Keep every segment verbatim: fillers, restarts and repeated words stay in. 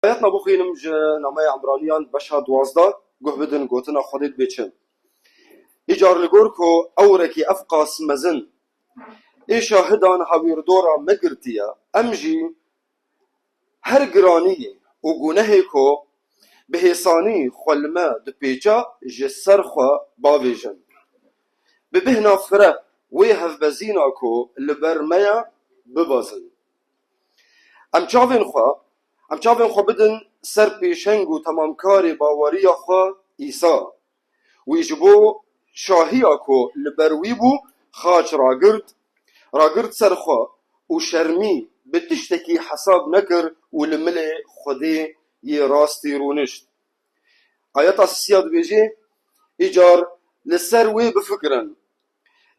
Ayetna bixwînim ji nameya Ebraniyan beşa duwazdeh, guh bidin gotina Xwedê dibê çi. Îcar li gor ku ewrekî ev qas mezin ê şahidan hawîrdora me girtiye, em jî her giraniyê û gunehê ku bi hêsanî xwe li me dipêça ji ser xwe bavêjin. Bi bêhna fireh wê hevbezîna ku li ber me ye bibezin. Em çavên xwe, em çavên xwe bidin ser pêşeng û temamkarê baweriya xwe Îsa. Wî ji bo şahiya ku li ber wî bû, xaç ragirt, ragirt ser xwe û şermî bi tiştekî hesab nekir û li milê Xwedê yê rastî rûnişt. Ayeta sisiya dibêje, Îcar li ser wê bifikirin.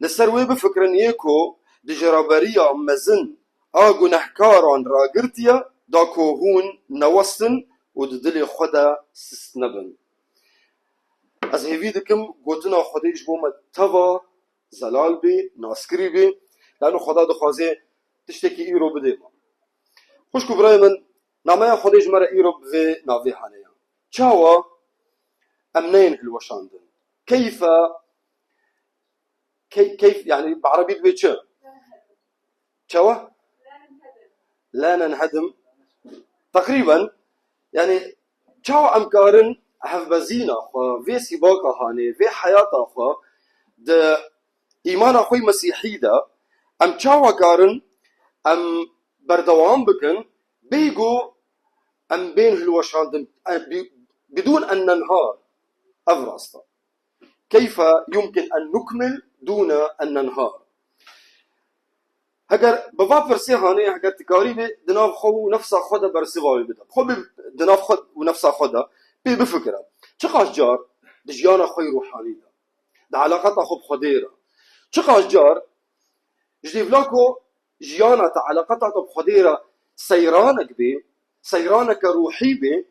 Li ser wê bifikirin yê ku di jiraberiya mezin a gunehkaran ragirtiye, da ku hûn newestin û di dilê xwe de sist nebin. Ez hêvî dikim gotina Xwedê ji bo me teva zelal bê, naskirî bê. Lano Xweda dixwaze tiştekî îro bidê me. Xwişk û birayê min, nameya Xwedê ji me re îro bi vê navê hane ye. Çawa em neyên hilweşandin? Keyfe, key-, keyf, yani bi erebî dibê çi? Çawa? La nenhedim. Teqrîben, yani çawa em karin hevbezîna xwe, vê sîbaka hanê, vê heyata xwe di îmana xwe yê mesîhî de, em çawa karin em berdewam bikin, bêyî ku em bên hilweşandin, e, bi-, bidûn en nenhar. Ev rast e. Keyfe yumkin en nukmil dûne en nenhar. Heger bi va pirsê hanê, heger tu karî bê di nav xwe û nefsa xwe de bersiva wê bide. Xwe bê di nav xwe û nefsa xwe de pê bifikire. Çiqas car di jiyana xwe yê ruhanî de, di eleqeta xwe bi Xwedê re, çiqas car ji dêvla ku jiyana te, eleqeta te bi Xwedê re seyranek bê, seyraneke ruhî bê,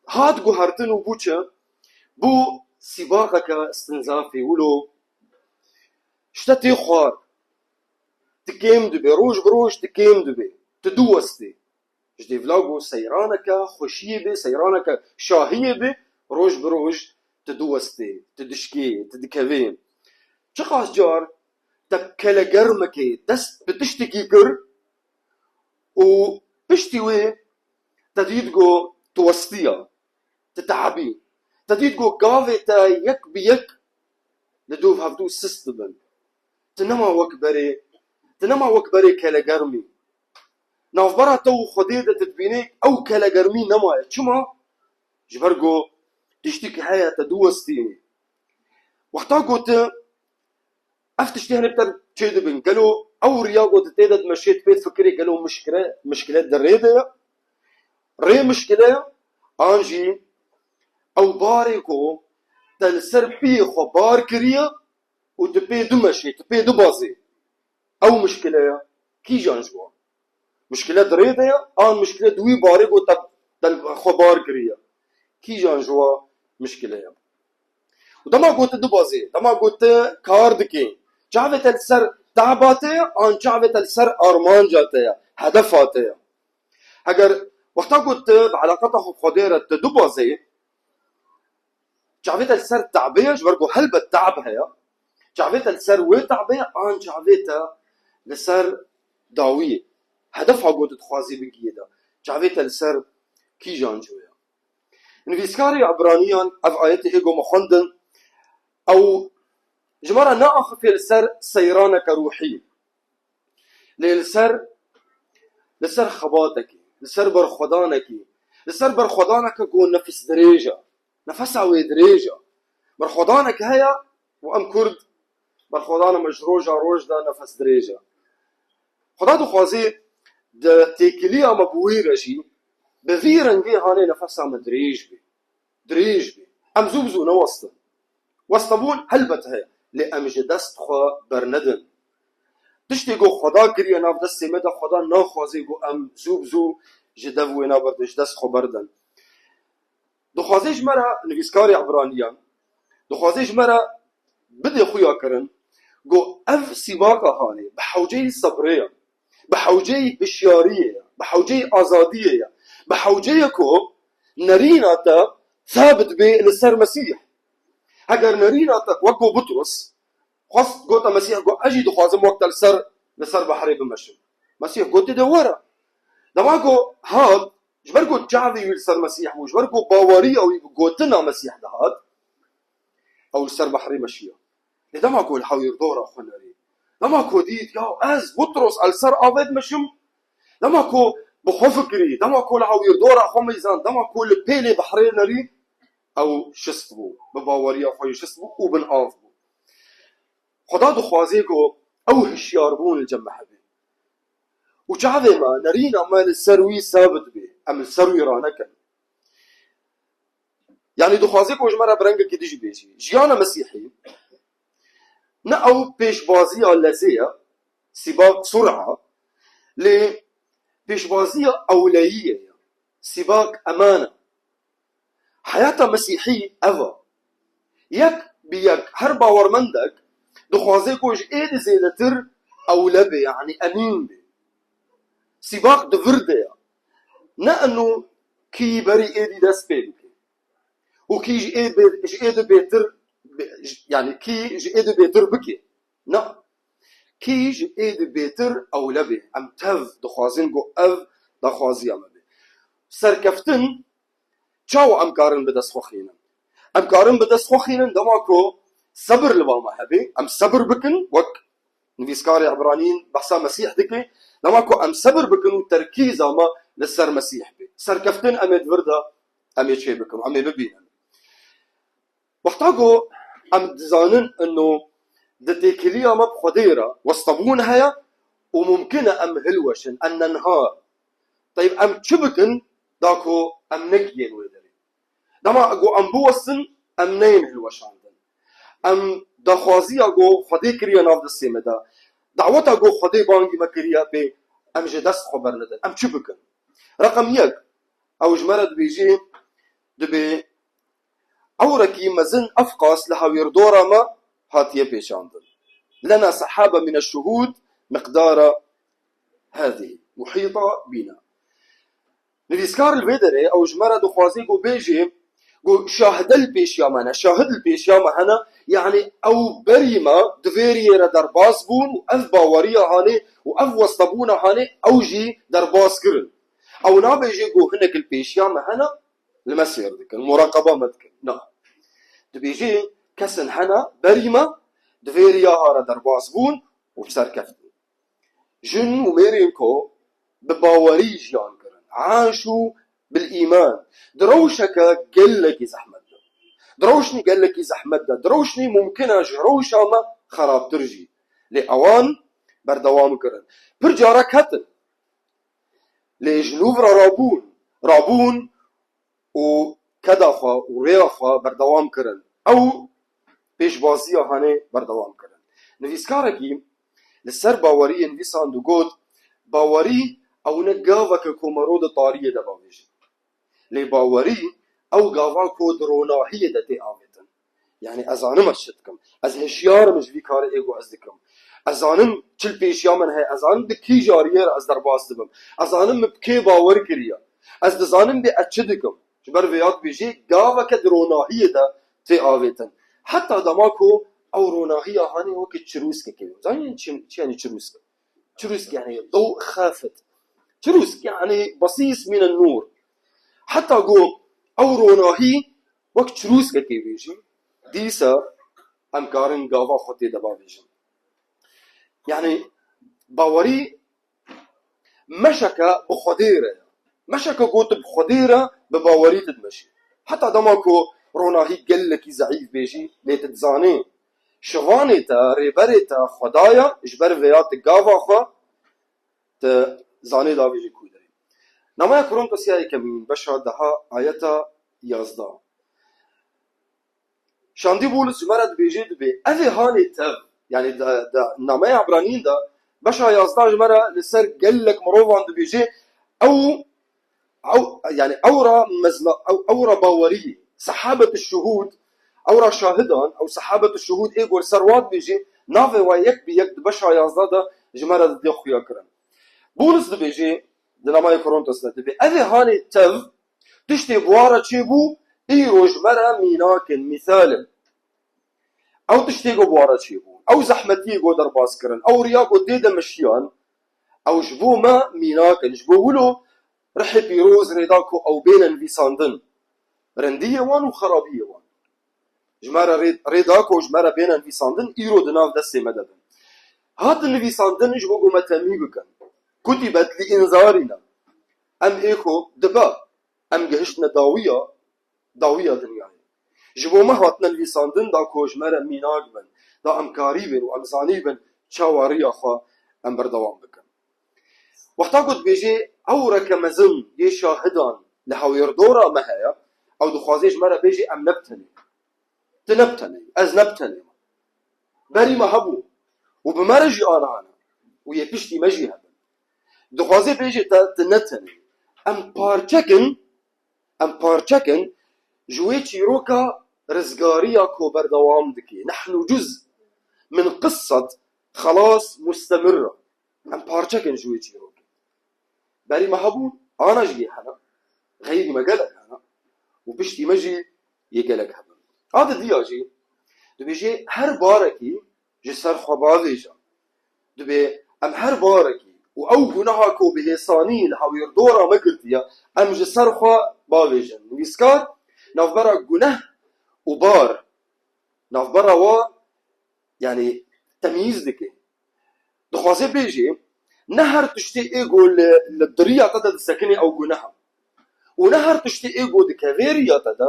hat guhertin û bû çi? Bû sîbaqeke istinzafê. Wilo ji te tê xwar, tu kêm dibê, roj bi roj tu kêm dibê, tu diwestê. Ji dêvla ku seyraneke xweşiyê bê, seyraneke şahiyê bê, roj bi roj tu diwestê, tu dişkê, tu dikevê. Çiqas car te kelegermekê dest bi tiştekî kir û piştî wê te dît ku tu westiya, tu teebî. Te dît ku gavê te yek bi yek li dûv hevdû sist dibin. Tu nema wek berê, tu nema wek berê kelegermî. Navbera te û Xwedê de tu dibînî ew kelegermî nemaye. Çima? Ji ber ku tiştekî heye te diwestînî. Wexta ku tu ev tiştê hene bi te çêdibin, gelo ew riya ku tu tê de dimeşê, tu pê difikirê gelo mişkile, mişkile di rê de ye? Rê mişkile ye, an jî ew barê ku te li ser piyê xwe bar kiriye û tu pê dimeşê, tu pê dibazê. Ew mişkile ye. Kîjan ji wan? Mişkile di rê de ye, an mişkile di wî barê ku te, te xwe bar kiriye? Kîjan ji wan mişkile ye? Û dema ku tu dibazê, dema ku tu kar dikê, çavê te li ser taba te ye, an çavê te li ser armanca te ye, hedefa te ye? Heger wexta ku tu bi eleqeta xwe bi Xwedê re tu dibazê, çavê te li ser te'bê ye, ji ber ku helbet te'b heye. Çavê te li ser wê te'bê ye, an çavê te li ser dawiyê, hedefa ku tu dixwazî bigihî de? Çavê te li ser kîjan cû ye? Nivîskarê Ebraniyan ev ayetê ê ku me xwendin, ew ji me re neaxifiye li ser seyraneke ruhî. Lê li ser, li ser xebatekî, li ser berxwedanekî, li ser berxwedaneke ku nefis dirêj e, nefesa wê dirêj e. Berxwedanek heye û em Kurd berxwedana me ji roja roj de nefes dirêj e. Xweda dixwazê di têkiliya me bi wî re jî, bi vî rengê hanê nefesa me dirêj bê. Dirêj bê. Em zû bi zû newestin. Westebûn helbet heye, lê em ji dest xwe bernedin. Tiştê ku Xweda kiriye nav destê me de, Xweda naxwaze ku em zû bi zû ji dev wê naberdin, ji dest xwe berdin. Dixwaze ji me re, nivîskarê Ebraniyan, dixwaze ji me re bide xuya kirin ku ev sîbaka hanê bi hewceyî sebrê ye, bi hewceyî hişyariyê ye, bi hewceyî azadiyê ye, bi hewceyê ku nerîna te sabit bê li ser Mesîh. Heger nerîna te, wek ku Butrus xwest, gote Mesîh, got, "Ez jî dixwazim wek te li ser, li ser behrê bimeşim." Mesîh got, "De were." Dema ku hat, ji ber ku çavê wî li ser Mesîh bû, ji ber ku baweriya wî bi gotina Mesîh dihat, ew li ser behrê meşiya. Lê dema ku li hewîrdora xwe nerî, dema ku dît, ya ez, Butros, ez li ser avê dimeşim, dema ku bi xwe fikirî, dema ku li hewîrdora xwe meyzand, dema ku li pêlê behrê nerî, ew şist bû, bi baweriya xwe yê şist bû û bin av bû. Xweda dixwazê ku ew hişyarbûn li cem me hebe. Û çavê me, nerîna me li ser wî sabit bê, em li ser wî ranekin. Yanî dixwazê ku ji me re bi rengekî din jî bêjî. Jiyana Mesîhî ne ew pêşbaziya lezê ye, sibak sur'a, lê pêşbaziya ewleyiyê ye, sibak eman e. Heyata Mesîhî ev e. Yek bi yek her bawermendek dixwaze ku ji êdî zêdetir ewle be, yanî emîn be. Sibak di vir de ye. Ne eno kî berî êdî dest pê bike û kî ji ê bê-, ji êdî bêtir, yanî kî ji êdî bêtir bike. Na. Kî ji êdî bêtir ewle be. Em tev dixwazin ku ev daxwaziya me be. Serkeftin çawa em karin bi dest xwe xînin? Em karin bi dest xwe xînin dema ku sebir li ba me hebe. Em sebir bikin, wek nivîskarê Ebranîn behsa Mesîh dike. Dema ku em sebir bikin û terkîza me li ser Mesîh be. Serkeftin em ê di vir de em ê çê bikin, em ê bibînin. Wexta ku em dizanin ino di têkiliya me bi Xwedê re westebûn heye û mumkin e em hilweşin, en nenhar. Teyb em çi bikin da ku em negiyên wê derê? Dema ku em biwestin, em neyên hilweşandin. Em daxwaziya ku Xwedê kiriye nav destê me de, daweta ku Xwedê bangî me kiriye bê, em ji dest xwe bernedin. Em çi bikin? Reqem yek, ew ji me re dibêjî, dibê ewrekî mezin ev qas li hewîrdora me hatiye pêşandin. Lena sehabe mine şuhûd miqdara hezî muhîta bîna. Nivîskar li vê derê ew ji me re dixwaze ku bêjê ku şahide li pêşiya me ne, şahid li pêşiya me hene, yanî ew berî me di vê riyê re derbas bûn û ev baweriya hanê û ev westebûna hanê ew jî derbas kirin. Ew nabêje ku hinek li pêşiya me hene, li me sêr dikin, muraqeba me dikin. Na. Dibêje kesin hene berî me di vê riya ha re derbas bûn û bi ser keftin. Jin û mêrên ku bi bawerî jiyan kirin. Aşû bil îman. Di rewşeke gelekî zehmet de. Di rewşnî gelekî zehmet de. Di rewşnî mumkin e ji rewşa me xerabtir jî. Lê ewan berdewam kirin. Pir cara ketin. Lê ji nû re rabûn. Rabûn û keda xwe û rêya xwe berdewam kirin. Ew pêşbaziya hanê berdewam kirin. Nivîskarekî li ser baweriyê nivîsand û got, bawerî ew ne gaveke ku mero di tariyê de bavêje. Lê bawerî ew gava ku di ronahiyê de tê avêtin. Yanî ez zanim ez çi dikim. Ez hişyar im ji vî karê ê ku ez dikim. Ez zanim çi li pêşiya min heye. Ez zanim di kî jariyê re ez derbas dibim. Ez zanim min bi kê bawer kiriye. Ez dizanim bê ez çi dikim. Ji ber vê ya dibêjê gaveke di ronahiyê de tê avêtin. Heta dema ku ew ronahiya hanê wekî çirûskekê. Zanîn çi, çi yanî çirûsk? Çirûsk yanî dew xafit. Çirûsk yanî basîs mîne nûr. Heta ku ew ronahî wek çirûskekê bê jî, dîsa em karin gava xwe tê de bavêjin. Yanî bawerî meşeke bi Xwedê re ye. Meşeke ku tu bi Xwedê re bi bawerî tu dimeşî. Heta dema ku ronahî gelekî zeîf bê jî, lê tu dizanî şivanê te, rêberê te Xweda ye, ji ber vêya tu gava xwe tu zanê davêjî ku derê. Nameya Korintosiya yekemîn, beşa deha, ayeta yazdeh. Şandî Pûlis ji me re dibêje, dibê, ev ê hanê tev, yanî di, di nameya Ebranîn de, beşa yazdeh ji me re li ser gelek mirovan dibêje, ew, ew, yanî ew ra mezna, ew, ew ra bawerî, sehabet şuhûd, ew ra şahidan, ew sehabet şuhûd ê ku li ser wa dibêje, navê wa yek bi yek di beşa yazdeh de ji me re didê xuya kirin. Pûlis dibêje, Di nameyê Korintos de dibê. Ev ê hanê tev, tiştê bi wa re çêbû, îro ji me re mînak in, mîsal in. Ew tiştê ku bi wa re çêbû, ew zehmetiyê ku derbas kirin, ew riya ku tê de mişiyan, ew ji bo me mînak in. Ji bo wilo rihê pîroz rê da ku ew bêne nivîsandin. Rindiyê wan û xerabiyê wan. Ji me re rê, rê da ku ji me re bêne nivîsandin, îro di nav destê me de bin. Hatin nivîsandin ji bo ku me temî bikin. Kutîbet li înzarîna. Em ê ku dibe, em gihiştine dawiya, dawiya dinyayê. Ji bo me hatine nivîsandin da ku ji me re mînak bin, da em karî bin û em zanî bin çawa riya xwe em berdewam bikin. Wexta ku dibêjê ew reke mezin yê şahidan li hewêrdora me heye, ew dixwazê ji me re bêjê em ne bi tenê. Tu ne bi tenê, ez ne bi tenê me. Berî me hebû û bi me re jî aniha ne û yê piştî me jî hebin. Dixwazê bêjê te, tu ne tenê. Em parçek in, em parçek in ji wê çîroka rizgariya ku berdewam dike. Nehnu cuz min qisset xelas mustemira. Em parçek in ji wê çîrokê. Berî me hebûn, ana jî hene. Xeyrî me gelek hene. Û piştî me jî yê gelek hebin. A didiya jî, dibêjê her barekî ji ser xwe bavêje. Dibê em her barekî û ew guneha ku bi hêsanî li hewêrdora me girtiye, em ji ser xwe bavêjin. Nivîskar navbera guneh û bar, navbera wa, yanî temyîz dike. Dixwaze bêjê, ne her tiştê ê ku li, li diriya te de disekine ew guneh e. Û ne her tiştê ê ku dikeve riya te de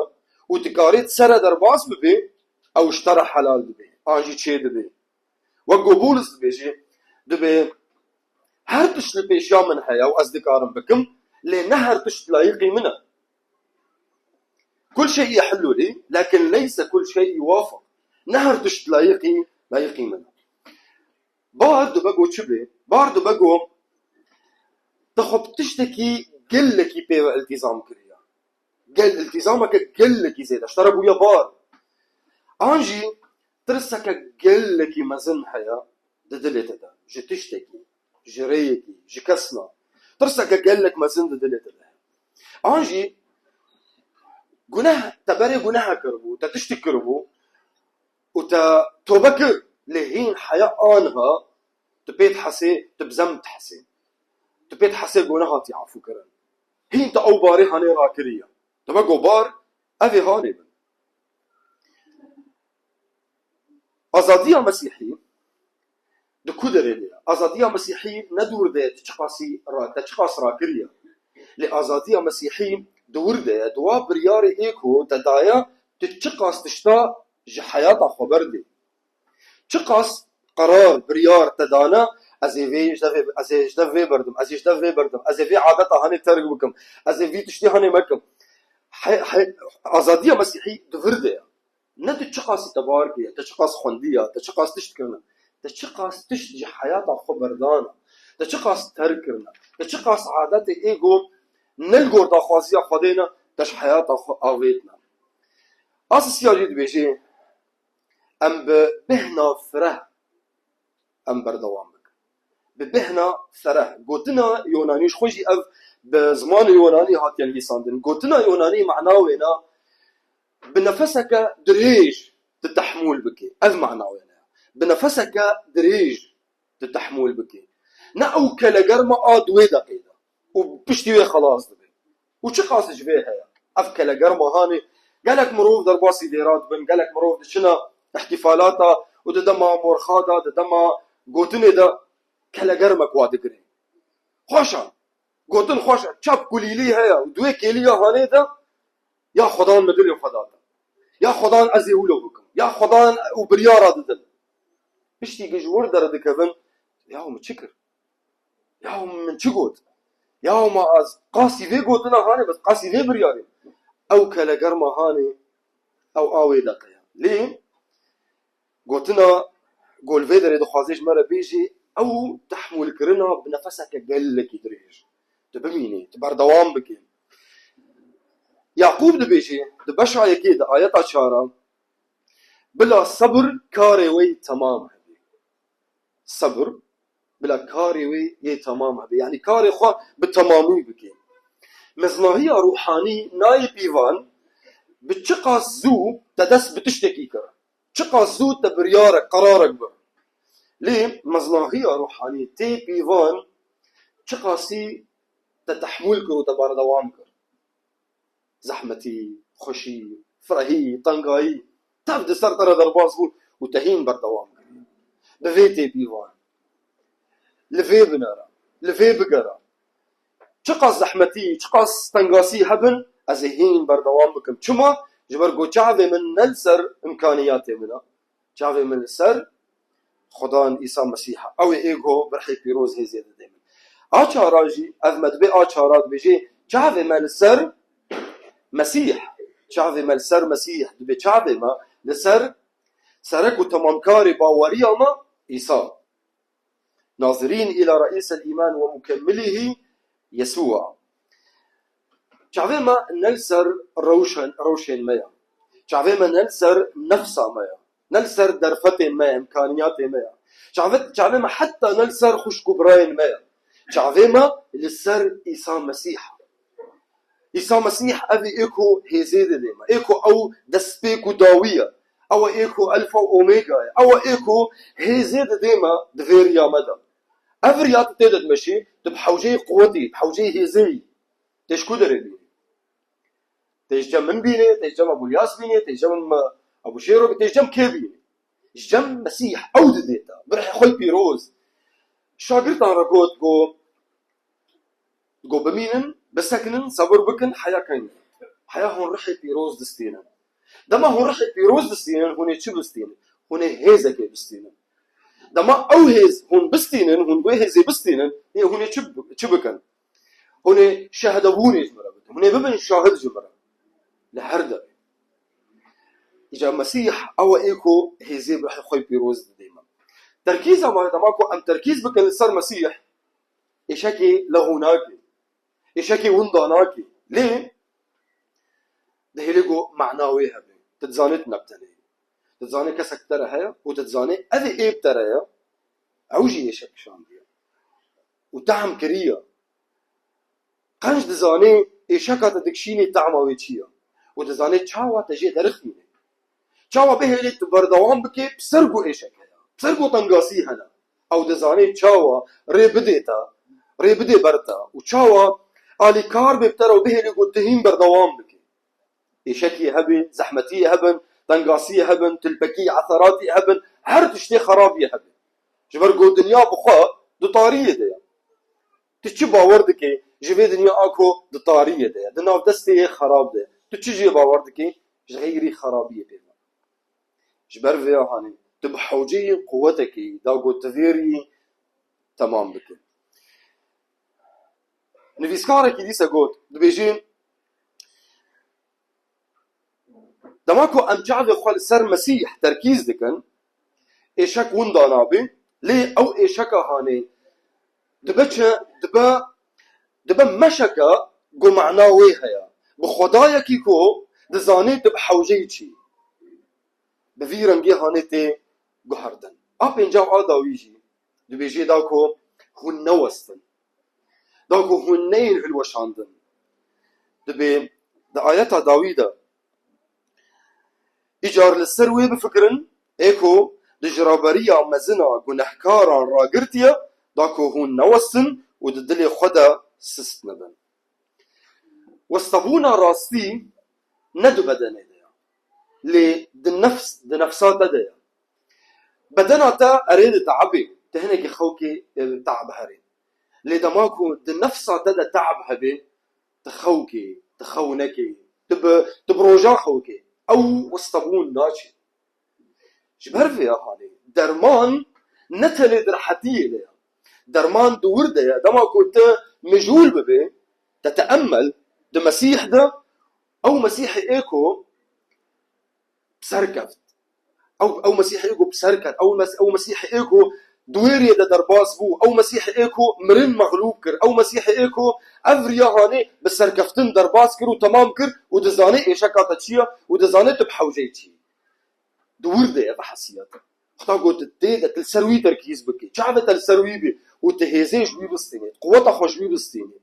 û dikarê di ser re derbas bibe, ew ji te re helal dibe, an jî çêdibe. Wek ku Bulus dibêje, dibê, her tişt li pêşiya min heye û ez dikarim bikim, lê ne her tişt layiqî min e. Kul şeyî yehillu lî, lakin leyse kul şeyî yuwafiq. Ne her tişt layiqî, layiqî min e. Bar dibe ku çi bê? Bar dibe ku te xwe bi tiştekî gelekî pê ve iltîzam kiriye. Gel, iltîzameke gelekî zêde. Ji te re bûye bar. An jî tirseke gelekî mezin heye di dilê te de. Ji tiştekî, ji rêyekî, ji kesna. Tirseke gelek mezin di dilê te de heye. An jî guneh, te berê guneha kiribû, te tiştek kiribû û te tobe kir, lê hîn heya aniha tu pê dihesê, tu bi zem dihesê. Tu pê dihesê ku nehatî afûkirin. Hîn te ew barê hanê rakiriye. Tu me got bar, ev ê hanê bin. Azadiya Mesîhî di ku derê de ye? Azadiya Mesîhî ne dûr de ye, tu çiqasî ra-, te çiqas rakiriye. Lê azadiya Mesîhî di wir de ye, di wa biryarê ê ku te daye, tu çiqas tişta ji heyata xwe berdê. Çiqas qerar, biryar te dane, ez ê vê ji devê, ez ê ji dev vê berdim, ez ê ji dev vê berdim, ez ê vê adeta hanê terk bikim, ez ê vî tiştî hanê mekim. He-, he-, azadiya Mesîhî di vir de ye. Ne tu çiqasî te bar kiriye, te çiqas xwendiye, te çiqas tişt kirine, te çiqas tişt ji heyata xwe berdane, te çiqas terk kirine, te çiqas adetê ê ku ne li gor daxwaziya Xwedê ne, te ji heyata xwe avêtine. Asisiya jî dibêje, em bi bêhna fireh em berdewam bikin. Bi bêhna fireh. Gotina Yonanî, ji xwe jî ev bi zimanê Yonanî hatiye nivîsandin. Gotina Yonanî mana wê ne, bi nefeseke dirêj tu tehmûl bikî. Ev mana wê ne. Bi nefeseke dirêj tu tehmûl bikî. Ne ew kelegerma a di wê deqê de û piştî wê xelas dibe. Û çiqas ji vê heye? Ev kelegerma hanê, gelek mirov derbasî dêra dibin, gelek mirov diçine îhtîfalata û di dema morxa de, di dema gotinê de kelegermek wa digire. Xweş e. Gotin xweş e. Çap kulîlî heye û di wê kêliya hanê de ya Xwedan min dilê xwe date. Ya Xwedan ez ê wilo bikim. Ya Xwedan û biryara didin. Piştî ku ji wir derdikevin, ya min çi kir? Ya min çi got? Ya ma ez qasî vê gotina hanê, bes qasî vê biryarê. Ew kelegerma hanê, ew awê deqeya. Lê gotina ku li vê derê dixwaze ji me re bêjê, ew tehmûlkirina bi nefeseke gelekî dirêj. Tu bimînî, tu berdewam bikî. Yaqûb dibêje, di beşa yekê de ayeta çar a, bila sebir karê wê temam hebe. Sebir, Bila karê wê yê temam hebe. Yanî karê xwe bi temamî bike. Meznahiya ruhanî nayê pîvan bi çiqas zû te dest bi tiştekî kir. Çiqas zû te biryarek, qerarek bir. Lê meznahiya ruhanî tê pîvan çiqasî te tehmûl kir û te berdewam kir. Zehmetî, xweşî, firehî, tengayî, tev di ser te re derbas bû û te hîn berdewam kir. Bi vê tê pîvan. Li vê binere, li vê bigere. Çiqas zehmetî, çiqas tengasî hebin, ez ê hîn berdewam bikim. Çima? Ji ber ku çavê min ne li ser imkaniyatê min e. Çavê min li ser Xudan Îsa Mesîh e. Ew ê êgo bi rihê pîroz hêzê didê min. A çara jî, ev me dibê a çara dibêjê, çavê me li ser Mesîh. Çavê me li ser Mesîh. Dibê çavê me li ser serek û temamkarê baweriya me Îsa. Nazirîn îla reîsel îman we mukemmilîhî Yesûa. Çavê me ne li ser rewşen, rewşên me ye. Çavê me ne li ser nefsa me ye. Ne li ser derfetên me ye, imkaniyatê me ye. Çavê, çavê me heta ne li ser xwişk û birayên me ye. Çavê me li ser Îsa Mesîh e. Îsa Mesîh ev ê êko hêzê didê me. Êko ew destpêk û dawî ye. Ew e êko Elfa û Omega ye. Ew e êko hêzê didê me di vê riya me de. Ev riya tu tê de dimeşî, tu bi hewceyê quwetî, bi hewceyê hêzê yî. Tê ji ku derê bînî? Tê ji cem min bînê, tê ji cem Ebû Lyas bînê, tê ji cem, e, Ebû Şêro bî, tê ji cem kê bînê? Ji cem Mesîh, ew didê te. Bi rihê xwe pîroz. Şagirtan re got, got, Go bimînin, bisekinin, sebir bikin, heya kin. Heya hûn rihê pîroz distînin. Dema hûn rihê pîroz distînin, hûn ê çi bistînin? Hûn ê hêzekê bistînin. Dema ew hêz hûn bistînin, hûn wê hêzê bistînin, ê hûn ê çi, çi bikin? Hûn ê şehedebûnê ji min re bikin. Hûn ê bibin şahid ji min re. Li her derê. Îca Mesîh ew e êko hêzê bi rihê xwe pîroz didê me. Terkîza me, dema ku em terkîz bikin li ser Mesîh, êşekê lexû nake. Êşekê winda nake. Lê dihêlê ku mana wê hebe. Tu dizanê tu ne bi tenê yî. Tu dizanê kesek bi te re heye û tu dizanê ev ê ê bi te re ye. Ew jî êşek kişandiye. Û tehm kiriye. Qenc dizanê êşeka te dikişînê tehma wê çi ye. Û dizanê çawa te jê derixînê. Çawa bihêlê tu berdewam bikê, bi ser ku êşek heye, bi ser ku tengasî hene. Ew dizanê çawa rê bidê te, rê bidê ber te. Û çawa alîkar bê bi te re û bihêlê ku tu hîn berdewam bikê. Êşekî hebin, zehmetî hebin, tengasî hebin, tilpekî, eseratî hebin, her tiştê xerabî hebin. Ji ber ku dinya bi xwe di tariyê de ye. Tu çi bawer dikê ji vê dinya a ku di tariyê de ye, di nav destê yê xerab de ye? Tu çi jê bawer dikê ji xeyrî xerabiyê pê ve? Ji ber vê hanê tu bi hewceyê quwetekê da ku tu vê rî temam bike. Nivîskarekî dîse got, dibêjî, Dema ku em çavê xwe li ser Mesîh terkîz dikin, êşek winda nabe, lê ew êşeka hanê dibe çi, dibe, dibe meşeke ku mana wê heye. Bi xwedayekî ku dizanê tu bi hewceyî çî. Bi vî rengê hanê tê guherdin. A pênca û a dawî jî dibêjê da ku hûn newestin. Da ku hûn neyên hilweşandin. Dibê di ayeta dawî de, Îcar li ser wê bifikirin, ê ku di jiraberiya mezin a gunehkaran ragirtiye, da ku hûn newestin û di dilê xwe de sist nebin. Westebûna rastî ne di bedenê de ye, lê di nefs, di nefsa te de ye. Bedena te erê di teebê, tu hinekî xewkê, e, teeb herê. Lê dema ku di nefsa te de teeb hebe, tu xewkê, tu xew nekê, tu bi, tu bi rojan xewkê. Ew westebûn naçe. Ji ber vê ya halê derman ne tenê di rehetiyê de ye. Derman di wir de ye. Dema ku tu mijûl bibê, te teemmel di Mesîh de, ew Mesîhê ê ku bi ser keft. Ew, ew Mesîhê ê ku bi ser ket. Ew Mes-, ew Mesîhê ê ku di wê riyê de derbas bû. Ew Mesîhê ê ku mirin mexlûb kir. Ew Mesîhê ê ku ev riya hanê bi serkeftin derbas kir û temam kir û dizanê êşeka te çi ye û dizanê tu bi hewceyê çi yî. Di wir de ye vehesiyete. Wexta ku tu tê de, tu li ser wî terkîz bikî, çavê te li ser wî bî û tu hêzê ji wî bistînî, quweta xwe ji wî bistînî.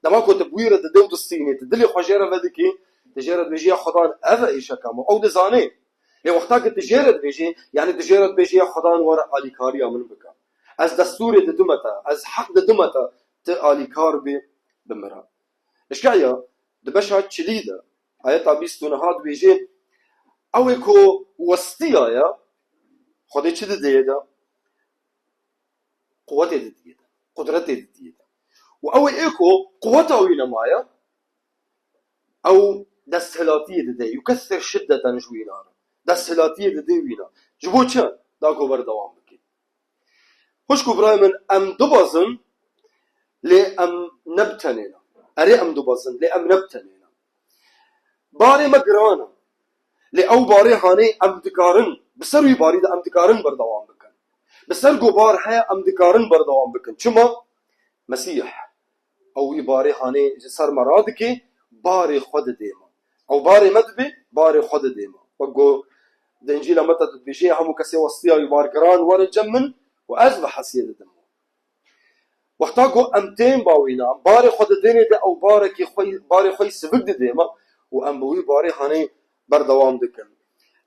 Dema ku tu bi wî re didê û distînî, tu dilê xwe jê re vedikî, tu jê re dibêjî ya Xwedan ev e êşeka min. Ew dizanê. Lê wexta ku tu jê re dibêjî, yanî tu jê re dibêjî ya Xwedan were alîkariya min bike. Ez destûrê didime te, ez heq didime te, tu alîkar bî bi min re. Eşkaya di beşa çilî de, ayeta bîst û neh dibêje, ew ê ku westiyaye, Xwedê çi didê de? Quwetê didiyê de, qudretê didiyê de. Û ew ê ku quweta wî nemaye, ew desthilatiyê didê, yukessir şiddeten ji wîna re. Desthilatiyê didê wîna. Ji bo çi? Da ku berdewam bike. Xwişk û birayê min, em dibezin, lê em ne bi tenê ne. Erê, em dibezin, lê em ne bi tenê ne. Barê me giran e. Lê ew barê hanê em dikarin, bi ser wî barî de em dikarin berdewam bikin. Bi ser ku bar heye em dikarin berdewam bikin. Çima? Mesîh. Ew wî barê hanê ji ser me radike, barê xwe didê me. Ew barê me dibe, barê xwe didê me. Wek ku di Încîla Meta de dibêje, hemû kesê westiya wî bar giran werin cem min û ez bi hesiyê didim. Wexta ku em tên ba wîna, barê xwe didênê de ew barekî xwe, barê xwe yî sivik didê me û em bi wî barê hanê berdewam dikin.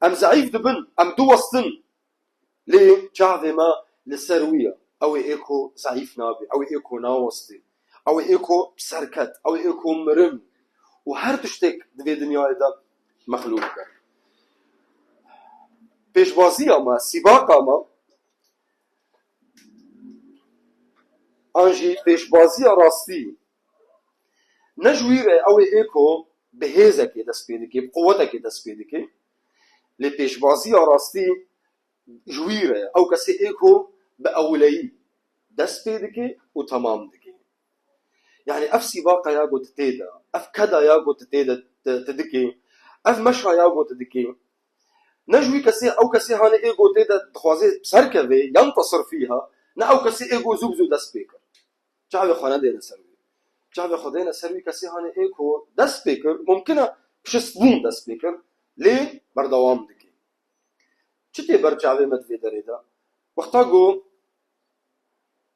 Em zeîf dibin, em diwestin. Lê çavê me li ser wî ye. Ew ê êko zeîf nabe, ew ê êko nawestê, ew ê êko bi ser ket, ew ê êko mirin û her tiştek di vê dinyayê de mexlûq e. Pêşbaziya me, sîbaqa me, an jî pêşbaziya rastî ne ji wî re ew ê êko bi hêzekê dest pê dike, bi quwetekê dest pê dike. Lê pêşbaziya rastî ji wî re ye. Ew kesê ê ku bi ewleyî dest pê dike û temam dike. Yanî ev sîbaqa ya ku tu tê de, ev keda ya ku tu tê de, tu, tu dikê, ev meşa ya ku tu dikê, ne ji wî kesê, ew kesê hanê ê ku tê de dixwaze bi ser keve, yentesir fîha, ne ew kesê ê ku zû bi zû dest pê kir. Çavê xwe nedêne ser wî. Çavê xwe dêne ser wî kesê hanê ê ku dest pê kir, mumkin e piştbûn dest pê kir, lê berdewam dike. Çi tê ber çavê me di vê derê de? Wexta ku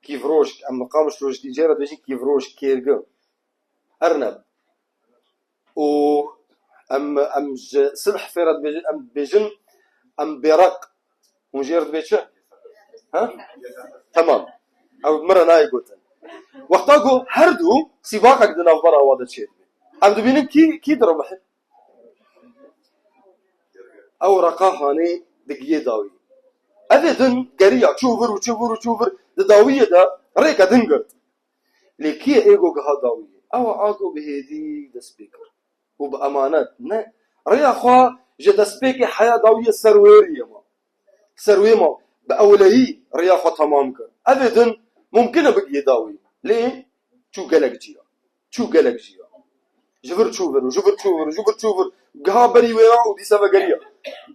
kîvrojk, em li Qamişlo jî jê re dibêjin kîvrojk, kêrgi, erneb û em, em ji Silhfê re dibêjin, em dibêjin, em bêreq. Hûn jê re dibê çi? Ha? Temam. Ew bi min re nayê gotin. Wexta ku her du sîbaqek di navbera wan de çêdibe, em dibînin kî, kî dirimihe? Ew reqa hanê digiyê dawî. Ev ê din geriya, çû vir û çû vir û çû vir, di dawiyê de rêke din girt. Lê kî ye ê ku giha dawiyê? Ew a ku bi hêdî dest pê kir û bi emanet, ne, rêya xwe ji destpêkê heya dawiyê ser wê riyê ma. Ser wê ma, bi ewleyî rêya xwe temam kir. Ev ê din mumkin e bigihê dawî. Lê çû gelek cî ya. Çû gelek cî ya. Ji vir çû vir û ji vir çû vir û ji vir çû vir. Giha berî wêran û dîse vegeriya.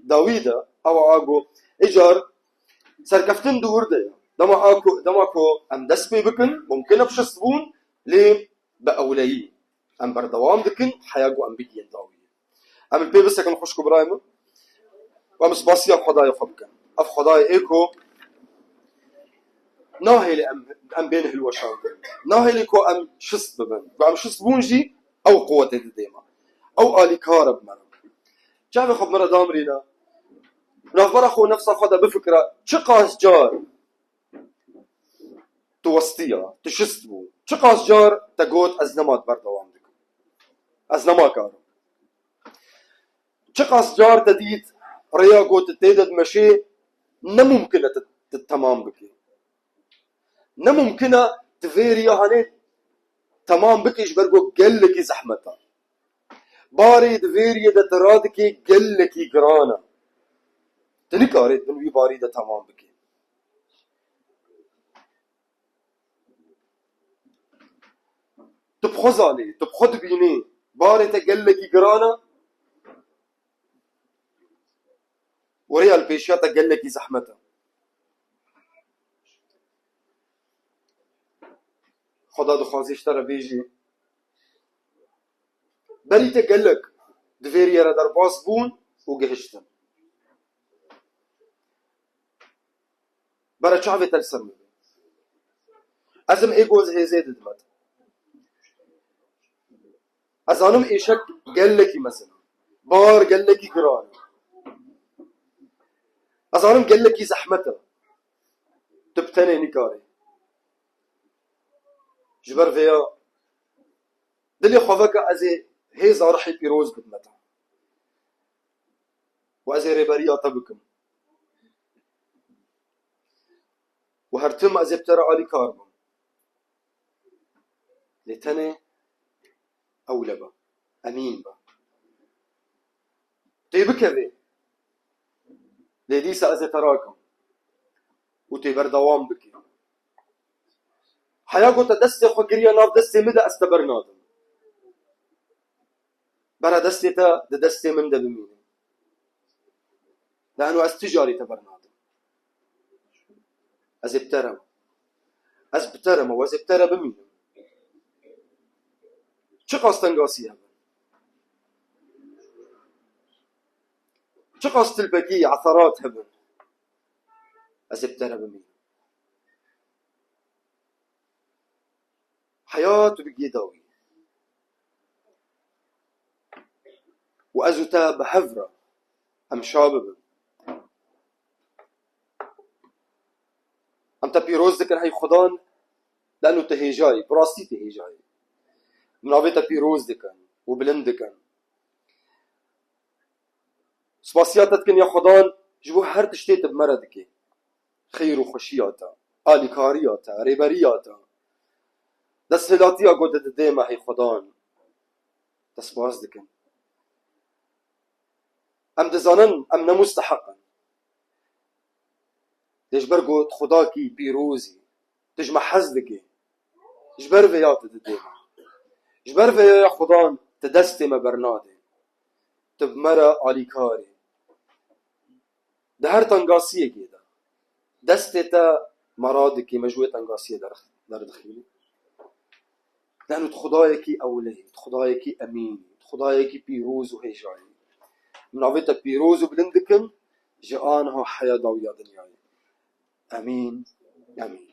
Dawî de ew a got, ê car serkeftin di wir de ye. Dema a ku, dema ku em dest pê bikin, mumkin e bi şist bûn, lê bi ewleyî em berdewam dikin, heya ku em bigihên dawiyê. Em li pê bisekin xwişk û birayê min. Em spasiya Xwedayê xwe bikin. Ev Xwedayê ê ku nahêle em, em bên hilweşandin. Nahêle ku em şist bibin. Ku em şist bûn jî ew quwetê didê me. Ew alîkar e bi me re. Çavê xwe bi me re damirîne. Navbera xwe û nefsa xwe de bifikire. Çiqas car tu westiya, tu şist bû. Çiqas car te got, ez nema berdewam dikim. Ez nema karim. Çiqas car te dît rêya ku tu tê de dimeşê, ne mumkin e tu, tu temam bikî. Ne mumkin e tu vê riya hanê temam bikî ji ber ku gelekî zehmet e. Barê di vê riyê de tu radikê gelekî giran e. Tu nikarî di bin wî barî de temam bikî. Tu bi xwe zanî, tu bi xwe dibînî, barê te gelekî giran e û rêya li pêşiya te gelekî zehmet e. Xweda dixwazî ji te re bêjî, berî te gelek di vê riyê re derbas bûn û gihiştin. Bere çavê te li ser min be. Ez im ê goz hêzê didime te. Ez zanim êşek gelekî mezin e. Bar gelekî giran e. Ez zanim gelekî zehmet e. Tu bi tenê nikarî. Ji ber vêya dilê xwe veke ez ê hêza rihê pîroz bidime te. Û ez ê rêberiya te bikim. Û her tim ez ê bi te re alîkar bim. Lê tenê ewle be. Emîn be. Tê bikevê. Lê dîsa ez ê te rakim. Û tê berdewam bikî. Heya ku te destê xwe kiriye nav destê min de, ez te bernadim. Bere destê te di destê min de bimîne. Lano ez tu carî te bernadim. Ez ê bi te re me. Ez bi te re me û ez ê bi te re bimînim. Çiqas tengasî hebin. Çiqas tilpekî, eserat hebin. Ez ê bi te re bimînim. Heyat û bi gêda wî. Û ez û te bi hev re em şa bibin. Em te pîroz dikin hey Xudan, leno tu hêjayî, bi rastî tu hêjayî. Em navê te pîroz dikin û bilind dikin. Spasiya te dikin ya Xudan ji bo her tiştê tu bi me re dikî. Xeyr û xweşiya te, alîkariya te, rêberiya te, desthilatiya ku tu didê me hey Xudan. Te spas dikin. Em dizanin em ne musteheq in. Lê ji ber ku tu Xwedakî pîroz î, tu ji me hez dikî. Ji ber vêya tu didê me. Ji ber vêya ya Xudan tu destê me bernadê. Tu bi me re alîkar î. Di her tengasiyekê de destê te me radikî, me ji wê tengasiyê derx-, derdixînî. Lano tu Xwedayekî ewleyî, tu Xwedayekî emîn î, tu Xwedayekî pîroz û hêja yî. Em navê te pîroz û bilind dikin ji aniha heya dawiya dinyayê. Emîn, emîn.